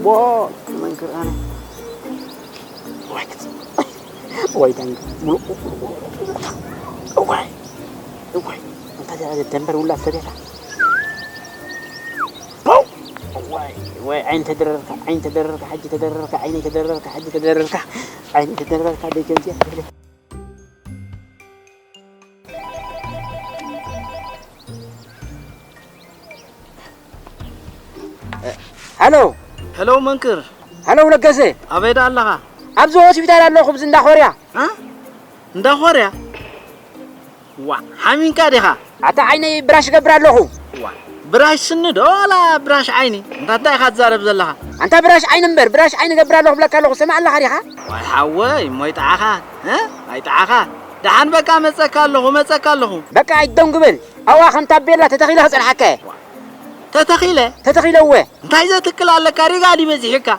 ቦ መንክር ኣነ ወይ ክጽ ወይ ዳንጋ ሙሉ ወይ ወይ እንታ ደንበር ውላ ሰቤታ ወይ ወይ ዓይን ተደረርካ ዓይን ተደረርካ ሓጂ ተደረርካ ዓይን ተደረርካ ሓጂ ተደረርካ ዓይን ተደረርካ ደጀንዚያ ሃሎ። ሄሎ መንክር። ሃሎ ለገሰ። ኣበይ ደኣ ኣለኻ? ኣብዚ ሆስፒታል ኣለኹ፣ ኣብዚ እንዳ ኮርያ። እ? እንዳ ኮርያ? ዋ፣ ሓሚምካ ዲኻ? ኣታ ዓይነይ ብራሽ እገብር ኣለኹ። ዋ፣ ብራሽ ስኒ ዶ ዋላ ብራሽ ዓይኒ? እንታ እንታይ ኢኻ ትዛረብ ዘለኻ? ኣንታ ብራሽ ዓይኒ እምበር፣ ብራሽ ዓይኒ እገብር ኣለኹ ብለካ ኣለኹ፣ ሰማዕ ኣለኻ ዲኻ? ዋይ ሓወይ፣ እሞ ኣይጠዓኻ፣ እ? ኣይጠዓኻ። ደሓን በቃ መጸካ ኣለኹ፣ መጸካ ኣለኹ። በቃ ኣይደንጉ በል። ኣብኣ ከም ታቤላ ተተኺለ ክጸንሓካ እየ። ተተኺለ? ተተኺለ እወ። እንታይ ዘትክል ኣለካ? ሪጋ ድዩ በዚሑካ?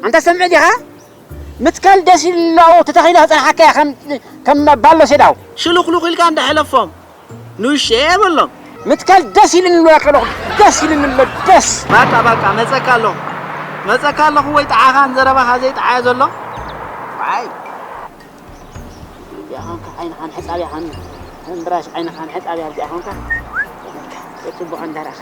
ኣንታ ሰምዕ ዲኻ? ምትካል ደስ ኢሉ ኣሎ፣ ኣብኡ ተተኺለ ክጸንሓካ እየ ከም፣ ከም ባሎ ሴዳው። ሽሉኽሉኽ ኢልካ እንዳ ሕለፎም። ንውሸ የብሎም። ምትካል ደስ ኢሉኒ ኣሎ ያከለኹ። ደስ ኢሉኒ ኣሎ፣ ደስ። ባቃ፣ ባቃ፣ መጸካ ኣለኹ። መጸካ ኣለኹ ወይ ጠዓኻን ዘረባኻ ዘይጠዓየ ዘሎ? ዋይ። እዚኣ ኾንካ ዓይንኻን ሕጻብ ኢኻን፣ ከም ብራሽ ዓይንኻን ሕጻብ ኢኻ እዚኣ ኾንካ። ጽቡቕ እንዳረኣኻ።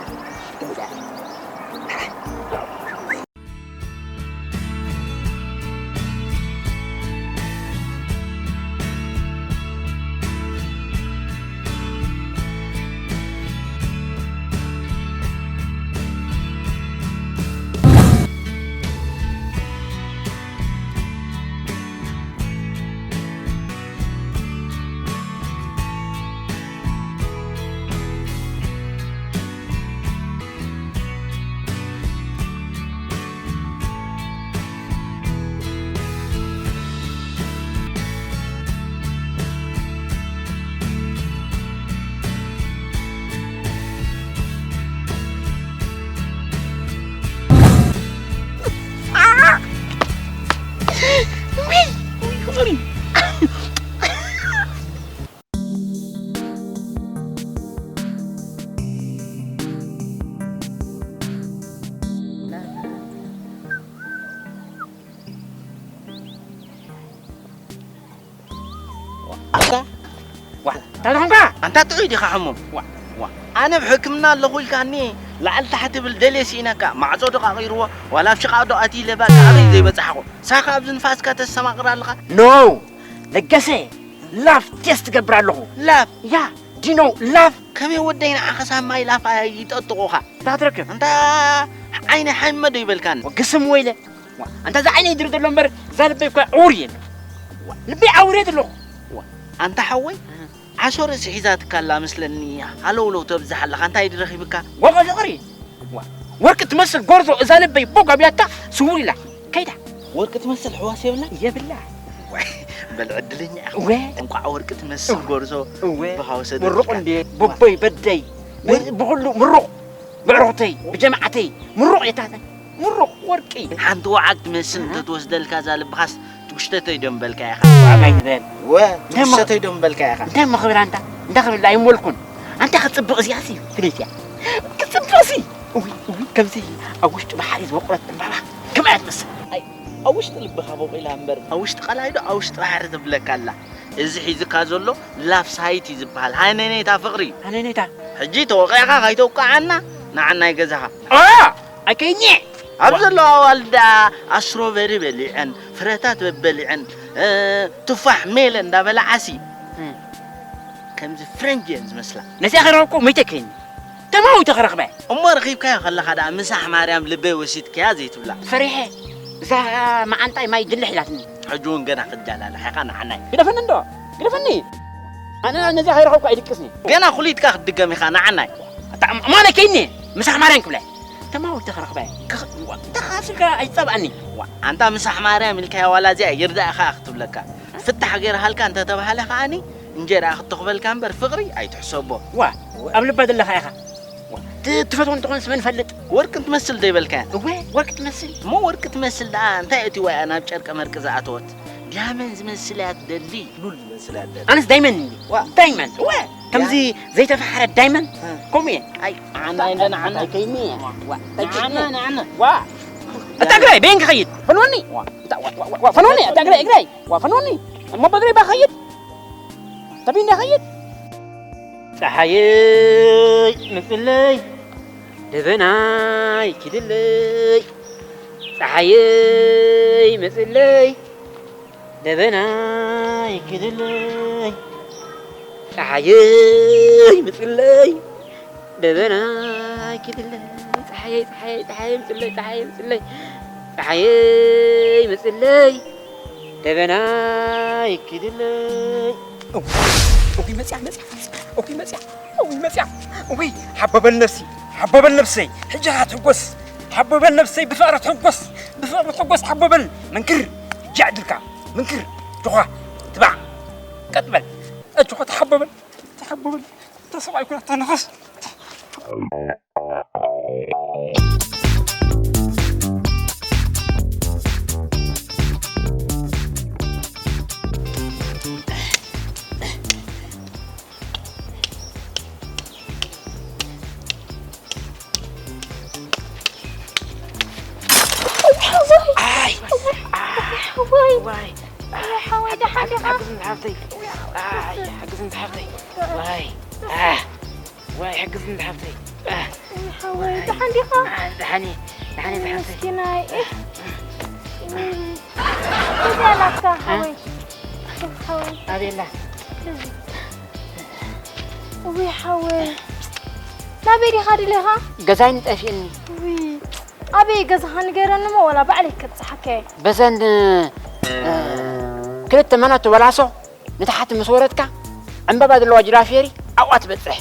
ኣንታ እንታይ ደኾንካ? ኣንታ ጥዑይ ዲኻ ሕሙም? ዋ፣ ዋ። ኣነ ብሕክምና ኣለኹ ኢልካኒ ላዕሊ ታሕቲ ብል ደልየ ስኢነካ። ማዕጾ ዶ ቃቒርዎ? ዋላ ኣብ ሽቓቕ ዶ ኣትዩ ኢለ ባካ ኣበይ ዘይበጻሕኹ? ሳኻ ኣብዚ ንፋስካ ተስተማቕር ኣለኻ? ኖ! ለገሰ፣ ላፍ ቴስት እገብር ኣለኹ። ላፍ? ያ፣ ዲኖ ላፍ? ከመይ ወደይ ንዓኸ ሳብ ማይ ላፍ ይጠጥቑኻ? እንታይ ትረክብ? ኣንታ ዓይኒ ሓመዶ ይበልካኒ። ግስም ወይለ። ዋ፣ ኣንታ እዛ ዓይነይ ድሪ ዘሎ እምበር፣ እዛ ልበይ እኳ ዕውር እየ። ዋ፣ ልበይ ዓውር እየ ዘለኹ። ዋ፣ ኣንታ ሓወይ፣ እህ። ዓሶ ርእሲ ሒዛትካ ኣላ መስለኒ፣ ሃለውለው ተብዝሕ ኣለኻ፣ እንታይ ድረኺብካ? ወቐ ፍቕሪ። ዋ፣ ወርቂ ትመስል ጎርዞ፣ እዛ ልበይ ቦግ ኣብያታ ስውር ኢላ። ከይዳ። ወርቂ ትመስል ሕዋስ የብላ? የብላ። ዋይ፣ በል ዕድለኛ ኢኻ። ወ። እንቋዕ ወርቂ ትመስል እወ። ጎርዞ እወ። ብኻ ወሰደትካ። ምሩቕ እንዴ፣ ዋ። ቦቦይ በደይ። ብ-፣ ወ። ብኹሉ ምሩቕ። ብዕሩኽተይ፣ ብጀማዓተይ፣ ምሩቕ የታተይ። ምሩቕ ወርቂ። ሓንቲ ወዓግ ትመስል እህ። እንተትወስደልካ እዛ ልብኻስ ትጉሽተተይ ዶ ምበልካ ኢኻ? ዋጋይ ትበል። ወ፣ እንተ ትጉሽተተይ ዶ ምበልካ ኢኻ? እንተ መኽብል ኣንታ፣ እንተ ክብል ኣይሞልኩን። ኣንታ ክጽብቕ እዚኣሲ፣ ፍልይቲ እያ። ክጽብቕሲ። እውይ፣ እውይ፣ ከምዚ ኣብ ውሽጢ ባሕሪ ዝበቆለት ዕምባባ፣ ከምኣ እያ ትመስል። ኣይ፣ ኣብ ውሽጢ ልብኻ በቂላ እምበር፣ ኣብ ውሽጢ ቀላይ ዶ ኣብ ውሽጢ ባሕሪ ትብለካ ኣላ? እዚ ሒዝካ ዘሎ ላፍ ሳይት እዩ ዝበሃል። ሃነነይታ ፍቕሪ። ሃነነይታ። ሕጂ ተወቒዕካ ከይተውቅዓና፣ ንዓናይ ገዛኻ። ኦ! ኣይከይኒ! ኣብ ዋ። ዘለዋ ኣዋልድ ደኣ ኣስትሮበሪ በሊዐን፣ ፍረታት በበሊዐን፣ እ፣ ቱፋሕ ሜለ እንዳበላዓሲ። እም። ከምዚ ፍረንጅ እየን ዝመስላ። ነዚኣ ከይረኸብኩ መይተ ከይኒ። ተማዊተ ክረኽበ። እሞ ረኺብካዮ ከለኻ ደኣ ምሳሕ ማርያም ልበይ ወሲድካያ ዘይትብላ። ፈሪሐ። እዛ መዓንጣይ ማይ ድልሕ ኢላትኒ። ሕጂ እውን ገና ክጃላልሓ ኢኻ ንዓናይ። ግደፈኒ እንዶ፣ ግደፈኒ። ኣነ ነዚኣ ከይረኸብኩ ኣይድቅስኒ። ገና ኩሊትካ ክትድገም ኢኻ ንዓናይ። ኣታ ማነ ከይኒ፣ ምሳሕ ማርያም ክብለ። ተማዊተ ክረኽበ። ክኽ-፣ ተኻስልካ ኣይጸብኣኒ። ዋ፣ ኣንታ ምሳሕ ማርያም ኢልካያ ዋላ እዚኣ ይርዳእኻ ክትብለካ። ፍታሕ ገይርሃልካ እንተተባህለ ከኣኒ እንጀራ ክትኽበልካ እምበር ፍቕሪ ኣይትሕሰቦ። ዋ፣ ኣብ ልባ ዘለኻ ኢኻ። ዋ፣ ት-፣ ትፈትዎ እንተኾንስ መን ፈልጥ? ወርቂ ትመስል ዶ ይበልካያ? እወ፣ ወርቂ ትመስል። እሞ ወርቂ ትመስል ደኣ እንታይ ኣእትይዋ እያ ናብ ጨርቀ መርቂ ዝኣተወት? ዲያመን ዝመስል እያ ትደሊ። ሉል ዝመስል እያ ትደሊ። ኣነስ ዳይመንድ እንዲ። ዋ። ዳይመንድ። እወ፣ ከምዚ ያ። ዘይተፈሓረ ዳይመንድ። እ። ከምኡ እየ። ኣይ፣ ንዓና እንደ ንዓና። ኣይከይኒ እየ። ዋ፣ ንዓና፣ ኣይከይኒ። ንዓና። ዋ። እታ እግራይ በየን ክኸይድ? ፈንወኒ። ዋ፣ እታ፣ ዋ፣ ዋ፣ ዋ፣ ፈንወኒ፣ እታ እግራይ፣ እግራይ። ዋ፣ ፈንወኒ። እሞ በእግራይ ባኸይድ? ተቢኒ ኸይድ? ጸሓየይ ምጽለይ፣ ደበናይ ኪድለይ። ጸሓየይ ምጽለይ፣ ደበናይ ኪድለይ። ጸሓየይ ምጽለይ፣ ደበናይ ኪድለይ። ጸሓየይ፣ ጸሓየይ፣ ጸሓየይ ምጽለይ፣ ጸሓየይ ምጽለይ። ጸሓየይ ምጽለይ፣ ደበናይ ኪድለይ። እው፣ እው፣ መጽያ፣ መጽያ፣ መጽያ። እው፣ መጽያ። እው፣ መጽያ። እው፣ ሓቦ በል ነፍሲ፣ ሓቦ በል ነፍሰይ። ሕጂ ኸኣ ትሕጎስ። ሓቦ በል ነፍሰይ፣ ብፍቕሪ ትሕጎስ። ብፍቕሪ ትሕጎስ፣ ሓቦ በል። መንክር፣ ሕጂ ዕድልካ። መንክር፣ ጆኻ፣ ትባዕ። ቀጥ በል። ኣጆኻ፣ ተሓቦ በል። ተሓቦ በል። ተሰብኣይ ኩና ተነኸስ። ኣይ፣ ኣይ፣ ሓወይ፣ ዋይ፣ ሓወይ፣ ዋይ፣ ደሓን ዲኻ? ሓግዝኒ ሓፍተይ። ኣይ፣ ሓግዝኒ ሓፍተይ። ዋይ፣ ኣህ፣ ዋይ፣ ሓግዝኒ ሓፍተይ። ኣህ፣ ሓወይ፣ ደሓን ዲኻ? ኣህ፣ ደሓን እየ፣ ደሓን እየ ዝሓፍተይ። ምስኪናይ፣ እህ፣ እህ፣ እህ። እዚኣ ናትካ፣ ሓወይ። ሓወይ። ኣቤላ። እዚ። እውይ፣ ሓወይ። ናበይ ዲኻ ድሌኻ? ገዛይ ንጠፊእኒ። እውይ፣ ኣበይ ገዛኻ ንገረኒ እሞ፣ ወላ ባዕለይ ከብጽሓካ እየ። በዘን፣ እ፣ ክልተ መናቱ በላሶ ንታሕቲ ምስ ወረድካ፣ ዕምባባ ዘለዋ ጅራፌሪ ኣብኣ ትበጽሕ።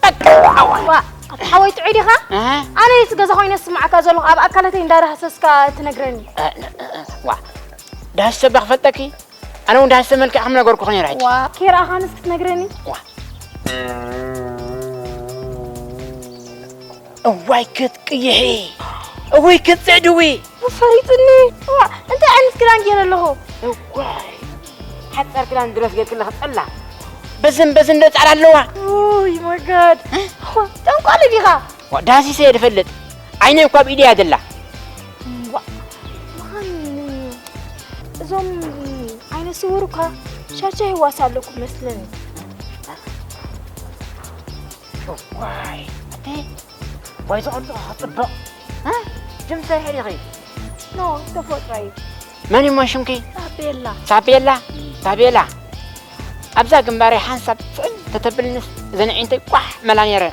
በቃ፣ ኣብኣ። ዋ፣ ኣታ ሓወይ ጥዑይ ዲኻ? ኣሃ። ኣነ እቲ ገዛ ኮይነ ዝስምዓካ ዘለኹ፣ ኣብ ኣካላተይ እንዳዳህሰስካ ትነግረኒ። እ፣ እ፣ እ፣ ዋ፣ ዳህሰ እባ ክፈልጠኪ? ኣነ እውን ዳህሰ መልክዕ ከም ነገርኩኺ ነይረ ሕጂ። ዋ፣ ከይረኣኻንስ ክትነግረኒ? ዋ። እዋይ ክትቅይሒ፣ እውይ ክትጽዕድዊ። ፈሪጥኒ። ዋ፣ እንታይ ዓይነት ክዳን ገይረ ኣለኹ? እዋይ፣ ሓጻር ክዳን ድረስ ጌርክለኺ ጸላ። በዝን በዝን ዶ ጻዕዳ ኣለዋ? ኡይ፣ ማይ ጋድ። እ? ጠንቋሊ ዲኻ? ዋ፣ ዳህሲሰ እየ ዝፈልጥ። ዓይነይ እኳ ኣብ ኢደይ እያ ዘላ። ዋ፣ መኻን እዞም ዓይነ ስውር እኳ ሻቻ ይዋስ ኣለኩም መስለኒ። እዋይ፣ ኣቲ፣ ዋይ፣ ዝቐልጦ ክጽብቕ። እ? ጅም ሰሪሐ ዲኺ? ኖ፣ ተፈጥሮ እዩ። መን እሞ ሽምኪ? ሳቤላ። ሳቤላ? ሳቤላ። ኣብዛ ግንባረይ ሓንሳብ ጽዕል ተተብልንስ ዘን ኣዒንተይ ቋሕ መላ ነይረ።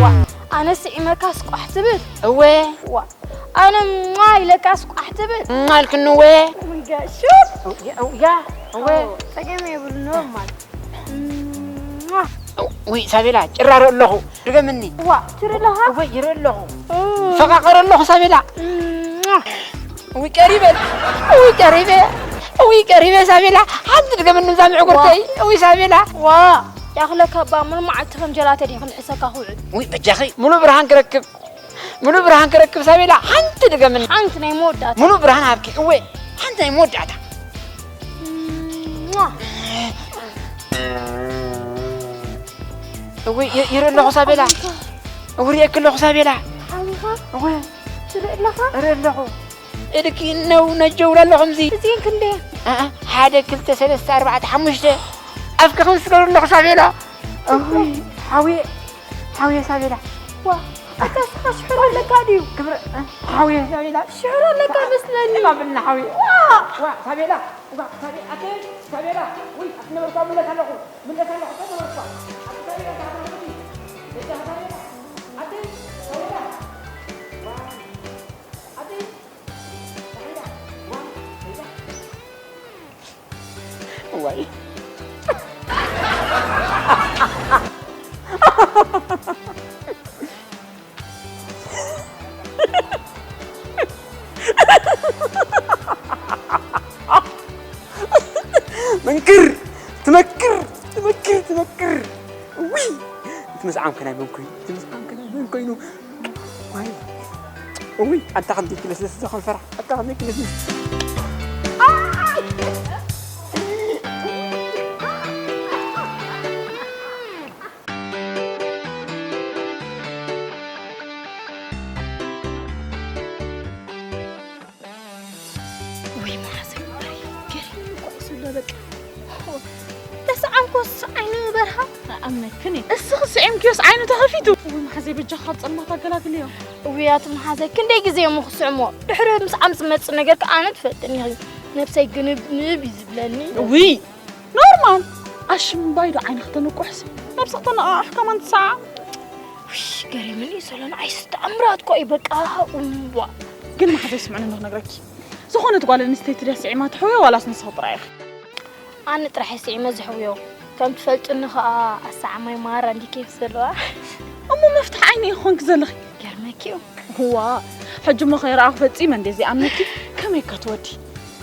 ዋ፣ ኣነ ስዒመካስ ቋሕ ትብል? እወ። ዋ፣ ኣነ ሟ ኢለካስ ቋሕ ትብል? ሟ ኢልክኒ እወ። ወይ ጋሹ። እው፣ ያ፣ እው፣ ያ፣ እወ። ኦ፣ ጸገም የብሉ፣ ኖርማል። ሟ። እው፣ ውይ፣ ሳቤላ፣ ጭራሮ ኣለኹ። ድገምኒ። ዋ፣ ትርኢ ኣለኻ? እወ፣ ይርኢ ኣለኹ። እም። ፈቓቕር ኣለኹ፣ ሳቤላ። ሟ። እውይ ቀሪበ፣ እውይ ቀሪበ፣ እውይ ቀሪበ ሳቤላ፣ ሓንቲ ድገምኒ እዛ ምዕጉርተይ፣ እውይ ሳቤላ። ዋ፣ ያኽለካ እባ፣ ሙሉ መዓልቲ ከም ጀላተ ድየ ክልሕሰካ ክውዕል? ውይ በጃኺ፣ ሙሉ ብርሃን ክረክብ፣ ሙሉ ብርሃን ክረክብ ሳቤላ፣ ሓንቲ ድገምኒ። ሓንቲ ናይ መወዳእታ። ሙሉ ብርሃን ሃብኪ፣ እወ፣ ሓንቲ ናይ መወዳእታ። ሟ። እውይ፣ ይ-፣ ይርኢ ኣለኹ ሳቤላ። ሓዊኻ። እውይ፣ ርእየኪ ኣለኹ ሳቤላ። ሓዊኻ? እወ። ትርኢ ኣለኻ? እርኢ ኣለኹ። እድኪ ነው ነጀውራ ኣለኹ እምዚ። እዚን ክንደይ? እ፣ እ፣ ሓደ፣ ክልተ፣ ሰለስተ፣ ኣርባዕተ፣ ሓሙሽተ። ኣፍኪ ከም ስገሩ ኣለኹ ሳቤላ። እውይ፣ ሓውየ፣ ሓውየ ሳቤላ። ዋ፣ እታ ስኻ ሽሕሮ ኣለካ ድዩ? ክብረ፣ እ፣ ሓውየ ሳቤላ። ሽሕሮ ኣለካ መስለኒ። እማ ብልና ሓውየ። ዋ! ዋ፣ ሳቤላ። ዋ፣ ሳቤ-፣ ኣቴ፣ ሳቤላ። ውይ፣ ኣትነበርኳ ምለስ ኣለኹ። ምለስ ኣለኹ፣ ተነበርኳ። ኣቲ ሳቤላ፣ ተሃተሃተቲ። እዛ ሳቤላ። ኣቲ፣ ሳቤላ። ዋ፣ ኣቲ፣ ሳቤላ። ዋ፣ ሳቤላ። እዋይ። መንክር፣ ትመክር፣ ትመክር፣ ትመክር። ውይ! እቲ መስዓም ከናይ መን ኮይኑ? እቲ መስዓም ከናይ መን ኮይኑ? ዋይ! እውይ፣ ኣንታ ከምዚ ክለስለስ እዛ ከንፈራ፣ ኣንታ ከምዚ ክለስለስ። ገሪም እኮ እዩ ዘሎ በቃ። ተሰዓምኮስ ዓይኑ በርሃ። ኣምነክን እየ። እስኺ ስዒምክዮስ ዓይኑ ተኸፊቱ። ወይ መሓዘይ በጃኻ ካብ ጸልማት ኣገላግልዮ። እውይ ኣቲ መሓዘይ ክንደይ ግዜ እሞ ክስዕሞ። ድሕሪ ምስዓም ዝመጽእ ነገር ከኣ ኣነ ትፈልጥኒ ኢኺ። ነብሰይ ግንብ ንብ እዩ ዝብለኒ። እውይ ኖርማል። ኣሽምባይ ዶ ዓይንኺ ተንቁሕሲ? ነብስኺ ተነቓቕሕ ከማን ትሰዓም። ውይ ገሪምኒ እዩ ሰሎን። ዓይስ ተኣምራት እኮ እዩ በቃ። እዋ። ግን መሓዘይ ስምዕኒ እንዶ ክነግረኪ። ዝኾነት ጓል ኣንስተይቲ ድያ ስዒማ ትሕውዮ ዋላስ ንስኺ ጥራይ ኢኺ? ኣነ ጥራሕ እየ ስዒመ ዝሕውዮ። ከም ትፈልጥኒ ኸኣ ኣሰዓማይ ማራ እንዲ ኬፍ ዘለዋ። እሞ መፍትሒ ዓይኒ ኢኺ ኮንኪ ዘለኺ። ገርመኪ እዩ። እዋ፣ ሕጂ እሞ ከይረኣኹ ፈጺመ እንደ ዘይኣምነኪ። ከመይ እካ ትወዲ?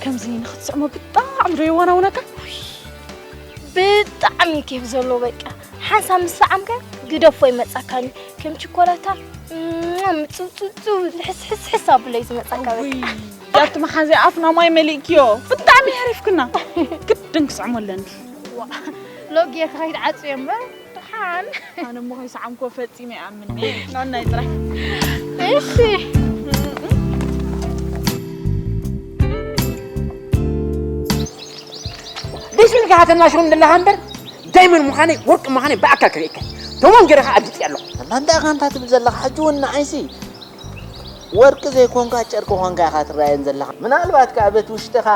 ከምዚ ንኽትስዕሞ ብጣዕሚ ዶ የወናውነካ? ብጣዕሚ እዩ ኬፍ ዘለዎ በቃ። ሓንሳብ ምስ ሰዓምካ ግደፎ ይመጻካኒ። ከም ችኮላታ ምጽውጽውጽው ልሕስሕስሕስ ኣብሎ እዩ ዝመጻካ በቃ። እውይ፣ ያቲ መሓዘይ ኣፍና ማይ መሊእክዮ። ብጣዕሚ የሕሪፍክና። ግድን ክስዕሞ ኣለኒ። ዋ፣ ሎግ እየ ክኸይድ ዓጽዮ እምበር ደሓን። ኣነ እሞ ከይሰዓምኮ ፈጺመ ይኣምን። ናናይ ጥራይ። እሺ። ደስ ኢልካ ተናሽሮም ዘለኻ እምበር ዳይመንድ ምዃነይ ወርቂ ምዃነይ ብኣካል ክርእየካ። ተሞን ገይረ ከዓ ኣድልጥየ ኣለኹ። እና እንታይ ኢኻ እንታይ ትብል ዘለኻ? ሕጂ እውን ንዓይሲ ወርቂ ዘይኮንካ ጨርቂ ኾንካ ኢኻ ትረኣየን ዘለኻ። ምናልባት ከዓ በቲ ውሽጥኻ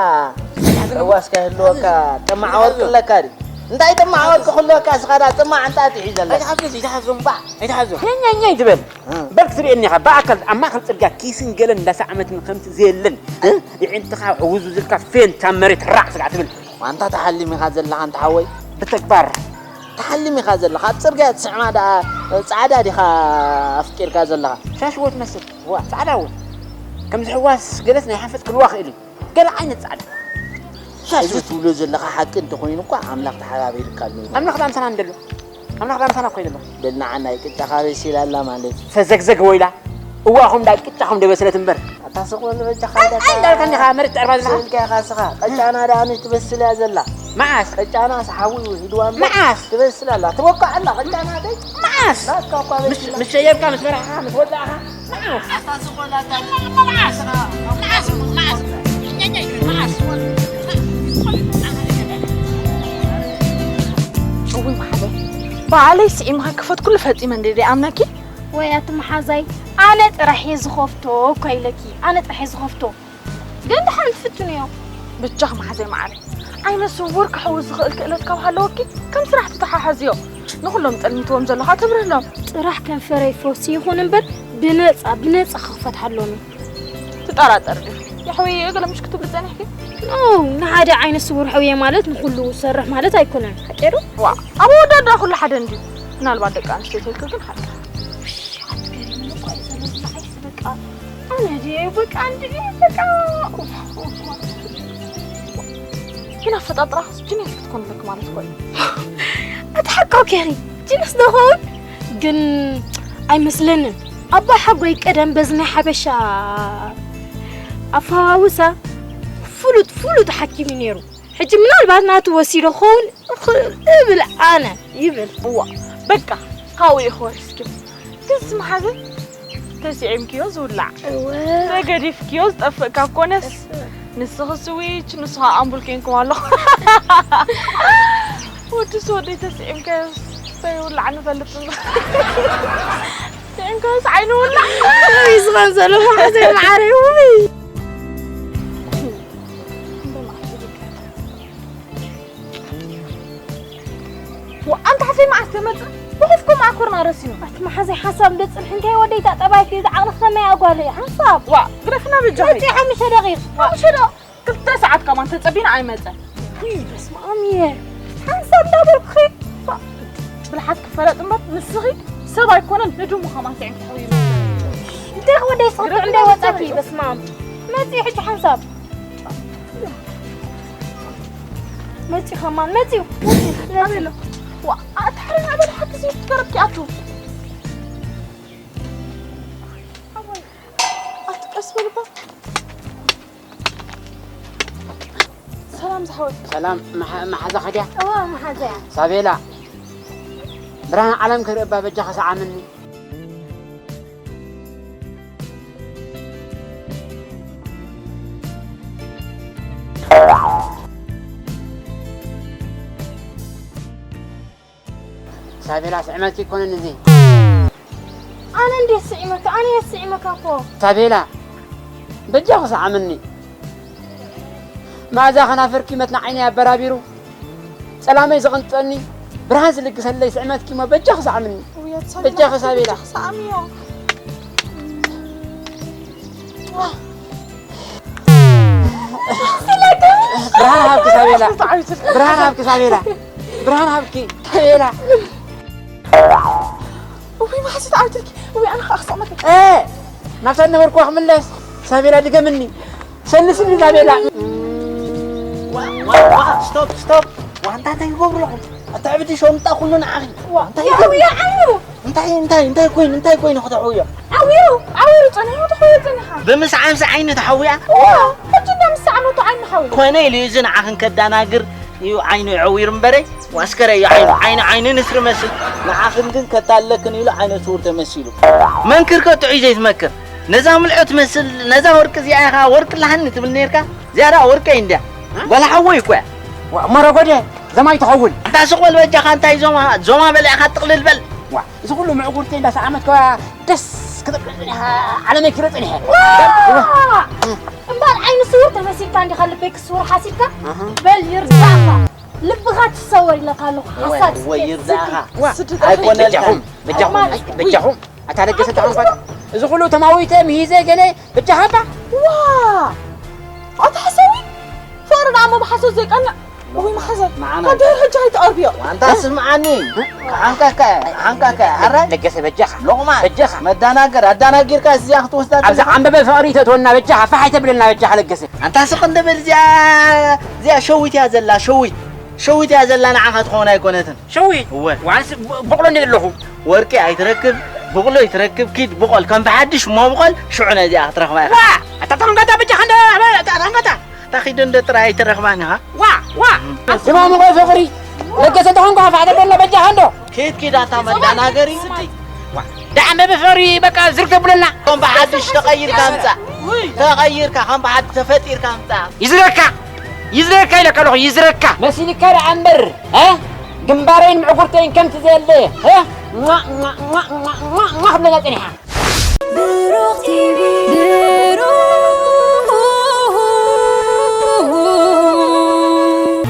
ሕዋስካ ይህልወካ፣ ጥማዕ ወርቂ ኣለካ ድዩ? እንታይ ጥማዕ ወርቂ ክህልወካ፣ እስኻ ዳ ጥማዕ እንጣጢዕ እዩ ዘለካ። ኣይትሓዞ፣ ኣይትሓዞ እምባ፣ ኣይትሓዞ። ኛኛኛይ ትበል። እ። በል ክትርእየኒ ኢኻ፣ ብኣካል ኣብ ማእከል ጽርግያ ኪስን ገለን እንዳሰዓመትኒ ከምቲ ዘየለን፣ እ? የዒንትኻ ሕውዝ ዝልካ ፌንት ኣብ መሬት ራዕ ስጋዕ ትብል። ዋንታ ተሓሊም ኢኻ ዘለኻ ኣንታ ሓወይ። ብተግባር። ተሓሊም ኢኻ ዘለኻ። ኣብ ጽርግያ ትስዕማ ደኣ ጻዕዳ ዲኻ ኣፍቂርካ ዘለኻ? ሻሽዎ ትመስል። ዋ፣ ጻዕዳ እውን። ከምዚ ሕዋስ ገለስ ናይ ሓንፈት ክልዋ ክእል እዩ። ገለ ዓይነት ጻዕዳ። ሻሽ እዚ ትብሎ ዘለኻ ሓቂ እንተኾይኑ እኳ ኣምላኽ ተሓባቢርካ ኣሎ። ኣምላኽ ዳምሳና እንደሎ። ኣምላኽ ዳምሳና እኮ ይደሎ። በል ንዓ ናይ ቅጫኻ በሲላ ኣላ ማለት እዩ። ፈዘግዘግ ወይላ። እዋ፣ ኹም ዳ ቅጫኹም ደበሰለት እምበር። ኣታ ስቕ በል በጃኻ ኣይ፣ ኢለካ። ኣይ፣ እንዳልካ እንዲኻ መሬት ትዕርባ ዘለኻ። ስእልካ ኢኻ ስኻ። ቅጫና ደኣ ንትበስል እያ ዘላ። መዓስ? ቅጫና ሰሓቡ እዩ፣ ሂድዋ እምበር። መዓስ? ትበስል ኣላ። ትቦካዕ ኣላ ቅጫና ደይ። መዓስ? ናትካ እኳ ምስ፣ በሲላ። ምስ ሸየብካ፣ ምስ በላዕኻ፣ ምስ ወዳእኻ። መዓስ? ኣታ ዝኾላታ መዓስ? መዓስ? መዓስ? መዓስ? እውይ መሓዘይ፣ ባዕለይ ስዒመ ክፈት ኩሉ ፈጺመ እንደ ደይ ኣምነኪ። ወይ ኣቲ መሓዛይ፣ ኣነ ጥራሕ እየ ዝኸፍቶ እኮ ኢለኪ፣ ኣነ ጥራሕ እየ ዝኸፍቶ። ግን ደሓን ትፍትንዮ። ብቻኽ መሓዘይ መዓረይ፣ ዓይነ ስውር ክሕውስ ዝኽእል ክእለት ካብ ሃለወኪ፣ ከም ስራሕ ትተሓሓዝዮ። ንኹሎም ጸልሚትዎም ዘለኻ ተብርህሎም። ጥራሕ ከንፈረይ ፈውሲ ይኹን እምበር፣ ብነጻ፣ ብነጻ ክኽፈት ሃሎኒ። ትጠራጠር ዲኺ? የሕወየ ገለ ምሽ ክትብሊ ጸኒሕኪ? ኖ፣ ንሓደ ዓይነ ስውር ሕውየ ማለት ንኹሉ ዝሰርሕ ማለት ኣይኮነን። ሓቂ ዶ? ዋ፣ ኣብ ኣወዳድኣ ኩሉ ሓደ እንድዩ። ምናልባት ደቂ ኣንስትዮ ተልኪ ግን ሓቂ። ውሽ፣ ኣትገርምኒ እኮ እዩ ዘሎ፣ ዝመዓይስ በቃ። ኣነ ድየ በቃ፣ እንድየ በቃ። ግን ኣፈጣጥራኽስ ጅንስ ክትኮን ኣለኪ ማለት እኮ እዩ። ኣቲ ሓቃው ኬሪ፣ ጅንስ ዶ ኸውን? ግን ኣይመስለንን። ኣባ ሓጎይ ቀደም በዚ ናይ ሓበሻ ኣፈዋውሳ ፍሉጥ፣ ፍሉጥ ሓኪም እዩ ነይሩ። ሕጂ ምናልባት ናቱ ወሲዶ ክኸውን እኽእል እብል ኣነ፣ ይብል። እዋ፣ በቃ፣ ካብኡ እዩ ክወርስኪ። ግን ስምሓዘ፣ ተስዒምክዮ ዝውላዕ። እወ። ተገዲፍክዮ ዝጠፍእ ካብ ኮነስ፣ እወ። ንስኺ ስዊች፣ ንስኻ ኣምቡል ኬንኩም ኣለኹ። ወድስ ወደይ ተስዒምካዮስ ዘይውላዕ ንፈልጥ እምበር። ስዒምካዮስ ዓይኑ ውላዕ። ውይ፣ ዝኸን ዘሎ መሓዘይ መዓረይ፣ ውይ። ዋ፣ ኣንታ ሓሰይ መዓስ ተመጽእ? ብኹፍኩም ኣኮርና ረሲኑ። ኣቲ መሓዘይ ሓንሳብ እንደ ጽንሒ እንታይ ወደይ ታጠባይኪ ዝዓቕሊ ከመይ ኣጓለይ? ሓንሳብ። ዋ፣ ግደፍና በጃኺ። መጺ ሓሙሽተ ደቂቕ። ሓሙሽተ ደቂቕ። ክልተ ሰዓት ከማን ተጸቢና ኣይመጸን። ውይ፣ በስመ ኣብ እየ። ሓንሳብ እንዳበልኩኺ። ዋ፣ ብልሓት ክፈለጥ እምበር ንስኺ ሰብ ኣይኮነን፣ ንድሙ ከማን ስዒም ትሕውዩ። እንታይ ወደይ ስኽቲ ግደፍና እንዳይ ወጻኪ፣ በጃኺ። በስመ ኣብ። መጺ ሕጂ ሓንሳብ። መጺ ከማን መጺ። ኣበሎ። ዋ፣ ኣታ ሕረና በል ሓቂ ሲ ትገረብኪ ኣቱ። ኣወይ። ኣቲ ቀስ በልባ። ሰላም ዝሓወት። ሰላም፣ መሓ-፣ መሓዛኺ ድያ? እዋ፣ መሓዛያ። ሳቤላ፣ ብርሃን ዓለም ክርኢ እባ በጃኺ ሰዓምኒ። ሳቤላ፣ ስዕመትኪ ይኮነን እዚ። ኣነ እንዴት ስዒመካ? ኣነ እየ ስዒመካ እኮ። ሳቤላ፣ በጃኺ ሰዓምኒ። መኣዛ ከናፈርኪ መትና ዓይነይ ኣበራቢሩ፣ ጸላመይ ዘቐንጠኒ፣ ብርሃን ዝልግሰለይ ስዕመትኪ እሞ በጃኺ ሰዓምኒ። ውያት ሳቤላ፣ በጃኺ ሳቤላ። በጃኺ ሰዓምዮ። ብርሃን ሃብኪ ሳቤላ። ብርሃን ሃብኪ ሳቤላ። ብርሃን ሃብኪ ሳቤላ። እውይ፣ መሓሲት ዓብትልኪ። እውይ፣ ኣነ ኸዓ ክስዕመካ። እ፣ ናብታ ዝነበርኩዋ ክምለስ። ሳቤላ ድገምኒ። ሰንስኒ ሳቤላ። ዋ፣ ዋ፣ ዋ፣ ስቶፕ፣ ስቶፕ። ዋንታ እንታይ ይገብሩ ኣለኹም? ኣታ ዕብዲ ሾምጣ ኩሉ ንዓኺ። ዋ፣ እንታይ ያው ይገብሩ? ያው። እንታይ፣ እንታይ፣ እንታይ ኮይኑ፣ እንታይ ኮይኑ ከተዕውዮ? ዓውዩ፣ ዓውዩ ጸኒሑ፣ ተኾዩ ጸኒሓ። ብምስዓምሲ ዓይኒ ተሓውያ? እዋ፣ ሕጂ እንዳ ምስዓመቱ ዓይኒ ሓውዩ። ኮነ ኢሉ እዩ እዚ ንዓኽን ከዳናግር እዩ ዓይኑ የዕዊሩ እምበረይ። ዋስከረ እዩ ዓይኑ፣ ዓይኑ፣ ዓይኑ ንስሪ መስል። ንዓኽን ግን ከታለክን ኢሉ ዓይነ ስውር ተመሲሉ። መንክር ከ ጥዑይ ዘይትመክር። ነዛ ምልዖ ትመስል፣ ነዛ ወርቂ እዚኣ ኢኻ ወርቂ ለሃኒ ትብል ነርካ? እዚኣ ደኣ ወርቂ እንድያ። ጓል ሓወይ እኮ እያ። ዋ፣ መረጎደ፣ ዘማይ ትኸውን። ኣንታ ስቕ በል በጃኻ፣ እንታይ ዞማ፣ ዞማ በሊዕኻ ጥቕልል በል። ዋ፣ እዚ ኩሉ ምዕጉርተይ እንዳሰዓመትካ ደስ ክትብል ጸኒኻ፣ ዓለመይ ክርኢ ጸኒሐ። ዋ! እምበኣር ዓይኒ ስውር ተመሲልካ እንዲኻ ልበይ ክስውር ሓሲብካ? ኣሃ። በል ይርዳእኻ። ልብኻ ትሰወር ኢለካ ኣለኹ። ወይ፣ ሓሳድ ወይ ስኬት ይርዳእኻ። ስድሪ። ዋ፣ ስድሪ። ኣይኮነልካን። በጃኹም፣ በጃኹም፣ ኣይኮነልካን። በጃኹም። ኣታ ለገሰ ተኾንኳ፣ እዚ ኩሉ ተማዊተ፣ ምሂዘ፣ ገለ በጃኻ እባ። ዋ! ኣታ ሓሳዊ! ፍቕሪ ደኣ እሞ ብሓሶት ዘይቀንዕ። ወይ መሓዘን። መዓና። ኣደ ሕጂ ኣይትቐርብዮ። ኣንታ ስምዓኒ። ሓንካካ፣ ሓንካካ፣ ኣረ? ለገሰ በጃኻ። ሎቕማን። በጃኻ። መዳናገር፣ ኣዳናጊርካ እዚኣ ክትወስዳ ኣብዚ ዘለኻ? ዓንበበ ፍቕሪ ተእትወና በጃኻ፣ ፋሕ ኣይተብለና በጃኻ ለገሰ። ኣንታ ስቕ እንደ በል እዚኣ፣ እዚኣ ሸዊት እያ ዘላ፣ ሸዊት። ሸዊት እያ ዘላ፣ ንዓኻ ትኸውን ኣይኮነትን። ሸዊት? እወ። ዋንስ ብ-፣ በቕሎ እንደ ዘለኹ። ወርቂ ኣይትረክብ፣ በቕሎ ኣይትረክብ፣ ኪድ ብቖል፣ ከም ብሓድሽ እሞ ብቖል፣ ሽዑ ነዚኣ ክትረኽባ ኢኻ። ዋ! ኣታ ተኾንካ እታ በጃኻ እንደ፣ ኣታ ተኾንካ እታ። እታ ኪድ እንደ ጥራይ ኣይትረኽባን ኢኻ። ዋ! ዋ! ስማ ምቑ ፍቕሪ፣ ለገሰ ተኾንካ ፋሕ ተብለና በጃኻ እንዶ። ኪድ፣ ኪድ፣ ኣታ መዳናገሪ። ዋ! ደኣ መበፈሪ በቃ ዝርግ ተብለና። ከም ብሓድሽ ተቐይርካ ምጻእ። ተቐይርካ፣ ከም ብሓድሽ ተፈጢርካ ምጻእ። ይዝረካ፣ ይዝረካ ኢለካ ኣለኹ፣ ይዝረካ። መሲልካ ደኣ እምበር፣ እ? ግንባረይን ምዕጉርተይን ከምቲ ዘየለ፣ እ? ሟ፣ ሟ፣ ሟ ክብለና ጸኒሓ። ብሩኽ ቲቪ። ብሩኽ።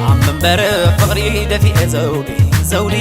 ኣብ መንበር ፍቕሪ ደፊኤ ዘውዲ፣ ዘውዲ።